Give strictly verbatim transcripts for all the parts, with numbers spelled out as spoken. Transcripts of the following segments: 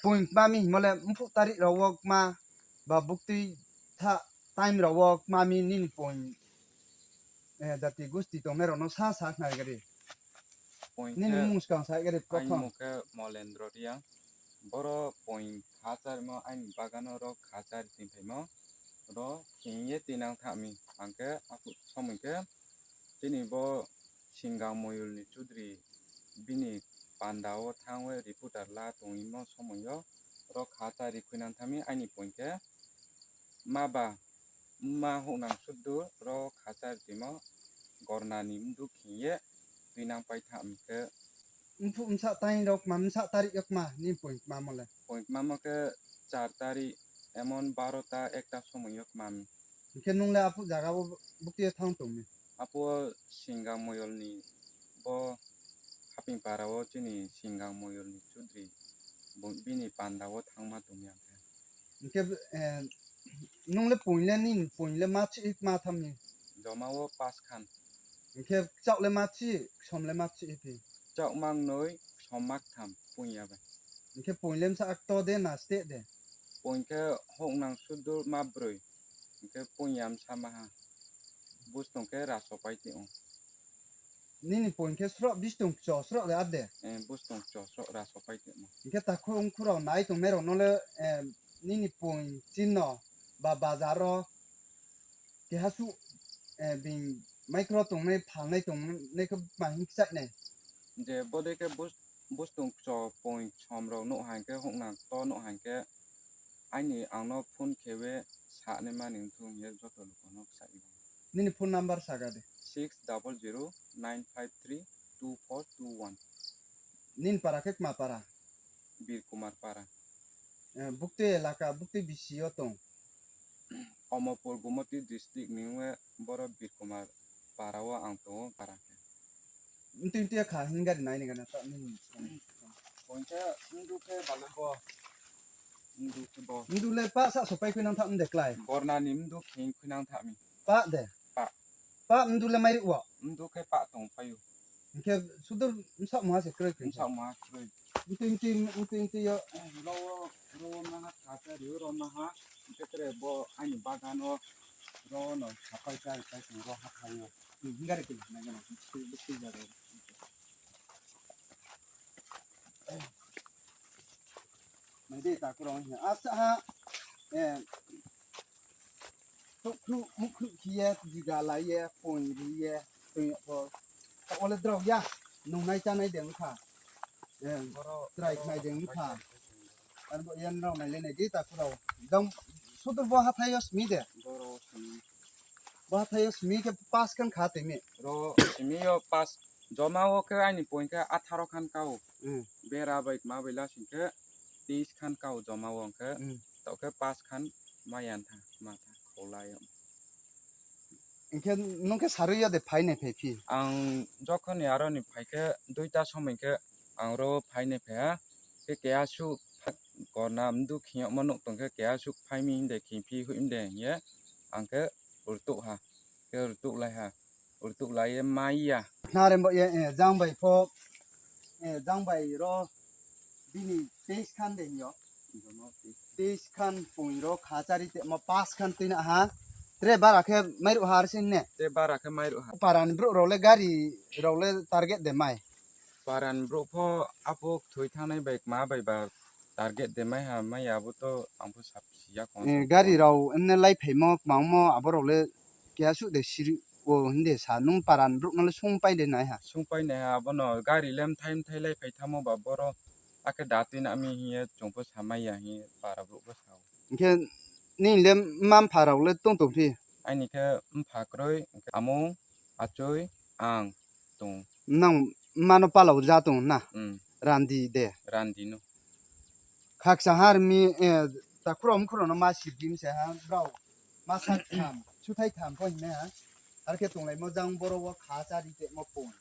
Poing kma mi hingmo le mphuh tarik rao wo kma, ba buktui tha time rao wo kma mi nini poing, jati gusti tongnai rao no sa sa khnari gari. Nini mung skang sa gari prothom. Aini mung khe Molendro Reang. Boro poing kha chárimo aini bagan wo ro kha chári tin phaimo. Ro khing ye tuinang tha mi. Ang khe aphuh somoi khe chini bo Singang Moyol ni Chudri bini panda wo thanng ye reporter la tongmo somoi yo ro kha chári khuinang tha mi aini poing khe ma ba mma houhnang suddur ro kha chári tuimo gorna ni mdu khing ye tuinang pai tha mi khe. Mphuh bsa time rao kma, bsa tarik yo kma, nini poing kmamo le? Poing kmamo khe char tarik, emon barota ekta somoi yo kma mi. Hing khe nung le aphuh zaga wo buktui ye thanng tong mi? Aphuh wo Singang Moyol ni bo Haping para wo chini Singang Moyol ni Chudri bini panda wo thanngma tong mi ang khe. Hing khe, nung le poing le nini poing le ma chih kma tham mi? Joma wo pas khan. Hing khe kchaoh le ma chih, ksom le ma chih phi? Kchaoh ma knoi, ksom ma ktham, poing ya bai. Hing khe poing le bsa kto de na steh de? Poing khe houhnang suddur ma broi. Hing khe poing ya bsa ma ha. Bustong khe rasopai tong ou. Nini poing khe sroh bustong kcho sroh de ar de? Bustong kcho sroh rasopai tongmo. Hing khe takhu ongkhu rao nai tongnai rao no le, nini poing chinno ba bazar wo keha suh, bini micro tongnai phalnai tongnai khe ma hing kchaih nai? Je bodei khe bustong kcho poing ksom rao nuh ha hing khe, houhnang kto nuh ha hing khe, aini ang no phone khe ye sa nai ma ni thung hing ye joto luku no kchaih ou. Nini phone number saga de. Six double zero nine five three two four two one. Nini para khe kma para? Birkumar para. Buktui elaka, buktui bisi yo tong? Omopur Gomoti district ni ong ye boro Birkumar para wo ang tong ou para khe. Mtui mtui kha hing gari nai ni gana ta nini. Poing khe mdu khe bale bo. Mdu khe bo. Mdu le pah sa sopai khuinang tha mde klái. Gorna ni mdu khing khuinang tha mi. Pah de? Pah. Pah mdu le mairuh wo? Mdu khe pah tong pai ou. Hing khe sudur bsa mungha se kroi khe? Bsa mungha kroi. Mtui mtui, mtui mtui yo. Ro wo, ro wo maha kha chári ou, ro maha. Hing khe tre bo aini bagan wo, ro no sapai chári pai tong ro hathái yo. Hing gari khe nai gana, bukti jaga. Nai di takhu rao hing asa ha, tuhkhruh mukhruh khe ye, jiga lai ye, poing ri ye, toing yag pho. Taoh wo le drao ya, nungnai chánai de ong kha. Trai khnai de ong kha. Ar bo ye nrao nai le nai di takhu rao. Jang sudur bo hathái yo simi de. Bo hathái yo simi khe pass khan kha tei mi. Ro simi yo pass. Joma wo khe aini poing khe atharo khan kau. Bera bai kma bai lasing khe teis khan kau joma wo hing khe. Taoh khe pass khan mai ya tha, ma tha, kholai yo. Hing khe nung khe sarui yo de phai nai phai phi? Ang jokhon ni aro ni phai khe duita somoi khe ang ro phai nai phai ha. Khe keha suh gorna mdu khing yagmo nuh tong khe keha suh phai mi hing de khing phi hoih mi de hing ye ang khe rtuh ha. Khe rtuh lai ha. Rtuh lai ye mai ya. Khna re bo ye, jang bai pho, jang bai ro bini teis khan de hing yo. Teis khan poing ro kha chári temo pass khan tuina ha. Tre bara khe mairuh ha ar sin ne? Tre bara khe mairuh ha. Para ni brouh rao le gari rao le target de mai? Para ni brouh pho aphuh kthoi thanngnai bai kma bai ba target de mai ha, mai ya abo to ang pho sapsi ya khong. Gari rao mne laiphaimo kma ongmo abo rao le keha suh de siri wo hing de sa, nung para ni brouh no le sungpai de nai ha? Sungpai nai ha, abo no gari le mthai mthai laiphai thanngmo ba boro akhe da tuina mi hing ye chung pho samai ya hing ye para brouh pho sa ou. Hing khe nini le mma mpha rao le tong tong phi? Aini khe mpha kroi, hing khe amung, achoi, ang tong. Nang mma no pala wo ja tong na? Randi de? Randi no. Khakchang ha ri mi, takhu rao mkhu rao no ma si bim se ha, brao masa tham, suthai tham pho hing nai ha. Ar khe tonglaimo jang boro wo kha chári temo poing.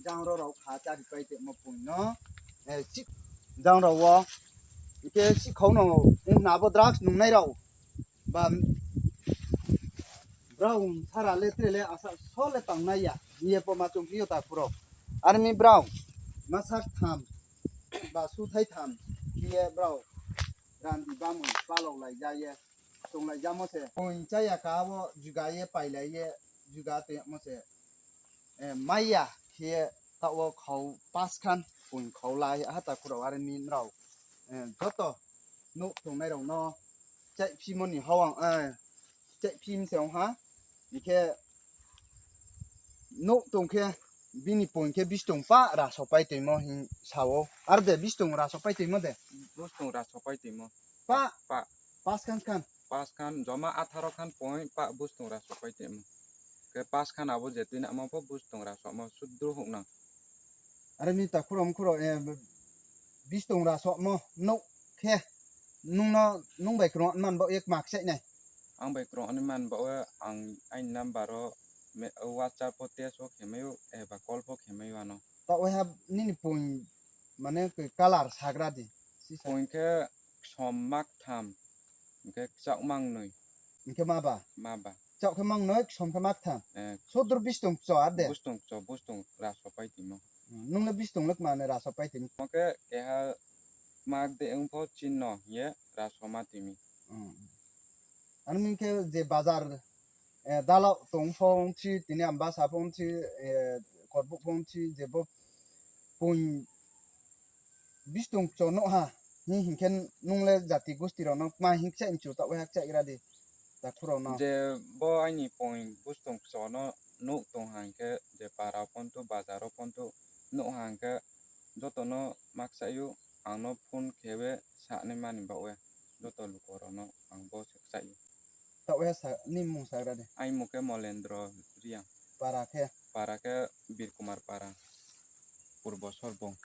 Jang ro rao kha chári pai temo poing no. Jang rao wo, hing khe sikhau no ong khna abo drugs nungnai rao. Ba brao sara le tre le asa so le tangnai ya hing ye pho ma chung phi yo takhu rao. Ar mi brao masa tham ba suthai tham. khe brao randi bamoi palao laija ye, tonglaijamo se. Poing chaya ka wo juga ye pailai ye, juga tongmo se. Maiya khe taoh wo khau paskhan poing khau lai ha takhu rao are mi nrao joto nouh tongnai rao no chaihphimo ni hawang, chaihphi mi se ong ha. Hing khe nouh tong khe bini poing khe bistong pa rasopai toimo hing sa ou. Ar de bistong rasopai toimo de? Bistong rasopai toimo. Pa? Pa. Paskhan khan? Paskhan, joma atharo khan poing pa bistong rasopai toimo. Khe paskhan abo je tuinamo pho bistong rasomo sudru houhnang. Are mi takhu rao mkhu rao, bistong rasomo nouh khe nung no, nung bai krung man baoh ye kma kchaih nai? Ang bai krung ni man baoh ye ang aini number wo WhatsApp pho text pho khemai ou, eba call pho khemai ou ano. Taoh waiha nini poing mane koi colour sagra di. Poing khe ksom maktham, hing khe kchaoh mangnoi. Hing khe ma ba? Ma ba. Kchaoh khe mangnoi, ksom khe maktham. Sodor bistong kcho ar de? Bistong kcho, bistong rasopai toimo. Nung le bistong le kma ni rasopai toimo? Mo khe keha mak de ong pho chin no hing ye rasoma timi. Ano hing khe je bazar, dalaoh tong pho ongthi, tini Ambasa pho ongthi, Korbouh pho ongthi, je bo poing bistong kcho nuh ha, hing hing khe nung le jati gusti rao no kma hing kchaih mchu taoh waiha kchaih gra di, takhu rao no. Je bo aini poing bistong kcho no nuh tong ha hing khe, je para pontu, bazar wo pontu nuh ha hing khe, joto no ma kchaih ou, ang no phone khe ye sa nai mani baoh ye, joto luku rao no ang bo se kchaih ou. Taoh waiha sa, nini mung sagra di. Aini mung khe Molendro Reang. Para khe? Para khe Birkumar Para, Purbo Sorbong.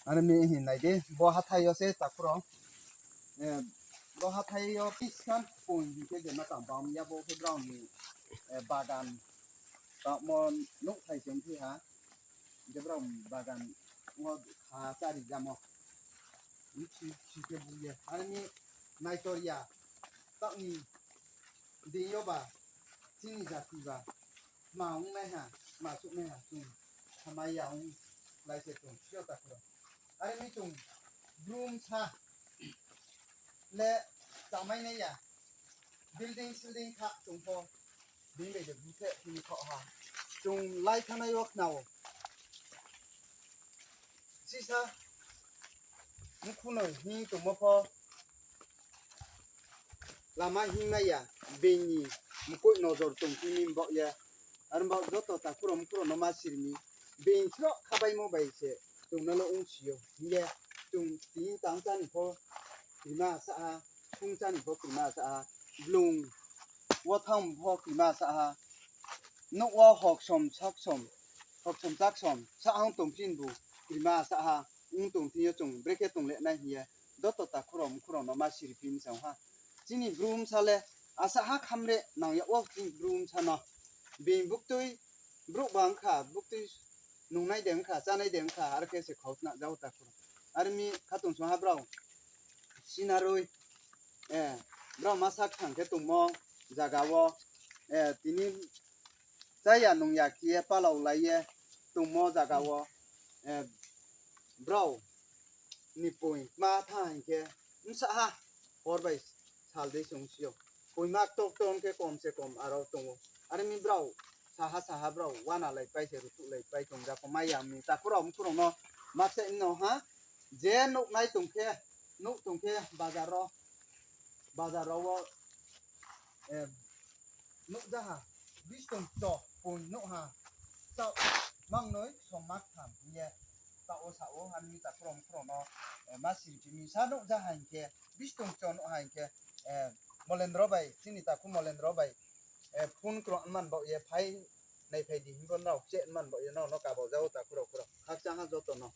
Ano mi hing nai di, bo hathái yo se takhu rao. Bo hathái yo piskhan poing hing khe je ma tang bam ya bo khe brao ni bagan. Tamo nouhthai se ongphi ha. Hing khe brao bagan wo kha chári jamo. Bchi bchi khe bu ye. Are mi naitor ya. Taoh ni deing yo ba, chini jati ba, tma ong nai ha, tma souh nai ha, chung samai ya ong lai se tong, sio takhu rao. Are mi chung Bru bsa le chamai nai ya, building silding kha chung pho, bini bai je buthe tini khaoh ha. Chung lai thanngnai yo khna ou. Sisa mkhu noi hing tongmo pho lama hing nai ya, being ni mkoih nojor tongphi mi baoh ye. Are baoh joto takhu rao mkhu rao no ma siri mi, being sroh khabaimo bai se chung no le ongsi ou. Hing ye chung tini tang chá ni pho krima sa ha, phung chá ni pho krima sa ha, blung wo thanng pho krima sa ha, nouh wo hoksom saksom, hoksom chaksom sa ha ong tongphi nbu krima sa ha, ong tong thing yo chung brekhe tong le nai hing ye, joto takhu rao mkhu rao no ma siri phi mi se ong ha. Chini Bru bsa le asa ha khamre nang yag wo chini Bru bsa no. Being buktui brouh ba ong kha, buktui nungnai de ong kha, chánai de ong kha, are khe se khau tna jao takhu rao. Are mi khatungsung ha brao sinaroi, brao ma sak thang khe tongmo zaga wo, tini chá ya nung ya khe ye palao lai ye tongmo zaga wo, brao ni poing ma tha hing khe bsa ha hor bai sal dei se ongsi ou. Poima ktokto ong khe kom se kom aro tong ou. Are mi brao saha saha brao uana laipai se rutuh laipai tong ja kho mai ya mi takhu rao mkhu rao no ma kchaih no ha. Je nouhnai tong khe, nouh tong khe bazar ro, bazar rao wo, nuh ja ha, bistong kcho poing nuh ha, kchaoh mangnoi ksom maktham hing ye, taoh wo sa ou, ha mi takhu rao mkhu rao no ma siri phi mi sa nuh ja ha hing khe, bistong kcho nuh ha hing khe, Molendro bai, chini takhu Molendro bai, phone krung man baoh ye phai naiphai di hing pho nrao kcheh man baoh ye nrao no kaba ja ou takhu rao khu rao. Khakchang ha joto no.